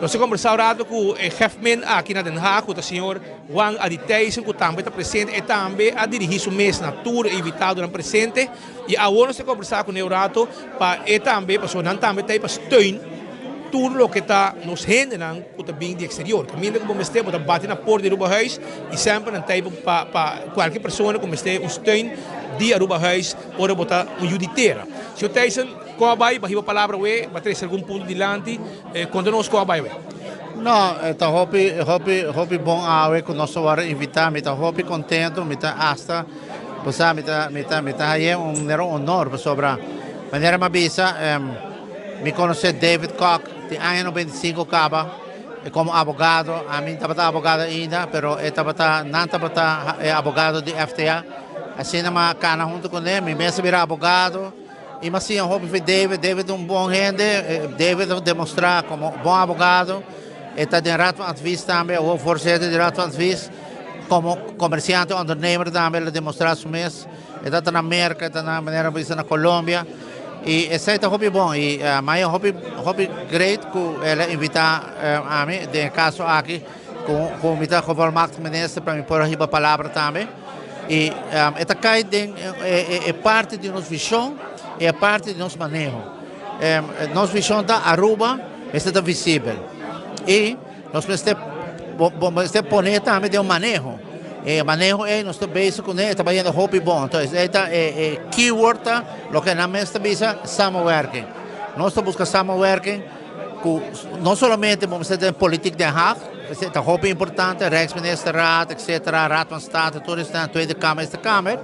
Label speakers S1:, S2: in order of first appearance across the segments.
S1: Nos a kombersá un rato ku e hefmen aki na Den Haag, ku ta señor Juan Adi Thijssen, ku tambe ta presente. E tambe a dirigí su mes na tur e invitadonan presente. I awor nos ta kombersá kuné un rato pa e tambe, pasobra nan tambe ta ei pa steun tur loke ta nos hendenan ku ta bin di eksterior. Kaminda ku bo mester, bo ta bati na port di Arubahuis i semper nan ta ei pa pa kualke persona ku mester un steun di Arubahuis ora bo ta un yu di tera. Señor Thijssen, kon a bai? Bo a hiba palabra awe, bo a trese algun punto dilanti. Konta nos kon a bai awe.
S2: No, e ta hopi, hopi, hopi bon awe ku nos a wòrdu invitá. Mi ta hopi kontentu, mi ta asta, bo sa, mi ta, mi ta, mi ta hañ'é un manera un honor pasobra manera mi a bisa, mi konosé David Kok di aña 95 kaba komo abogado. Ami no tabata abogado ainda, pero e tabata, nan tabata e abogado di FTA. Asina mi a kana huntu kuné, mi mes a bira abogado. I mi a siña hopi fi David. David ta un bon hende. David a demostrá komo bon abogado. E ta den Raad van Advies tambe, awor voorzitter di Raad van Advies. Komo komersiante, ondernemer tambe el a demostrá su mes. E ta na Merka, e ta na manera bo bisa na Colombia. I esei ta hopi bon. I mi a hopi hopi great ku el a invitá ami den e kaso aki ku mi ta gevolmachtigd minister pa mi por a hiba palabra tambe. I e ta kai den e parti di nos vishon i e parti di nos maneho. Nos vishon ta Aruba mester ta visibel i nos mester bo mester pone tambe den un maneho. E maneho ei nos ta bezig kuné, e ta bayendo hopi bon. Entonces esei ta e keyword ta loke nan mes ta bisa samenwerking. Nos ta buska samenwerking ku no solamente bo mester den politiek Den Haag, esei ta hopi importante, Rijksministerraad, etcetera, Raad van State, tur esnan, Tweede Kamer, Eerste Kamer,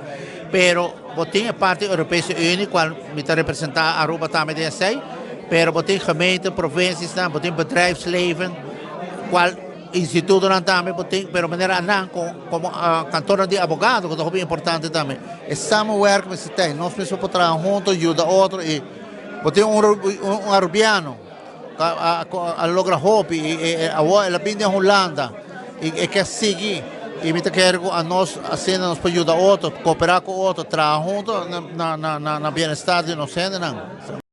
S2: pero bo tin e parti Europese Unie, kual mi ta representa Aruba tambe den esei, pero bo tin gemeente, provinciesnan, bo tin bedrijfsleven, kual institutonan tambe bo tin, pero manera anan komo kantornan di abogado ku ta hopi importante tambe. E samenwerking mester tin, nos mester por traha hunto, yuda otro i Bo tin un un Arubiano a a logra hopi y awor el a bin den Hulanda y e ke sigui y mi ta kere ku anos asina nos por yuda otro, koopera ku otro, traha hunto na na na bienestar di nos hendenan.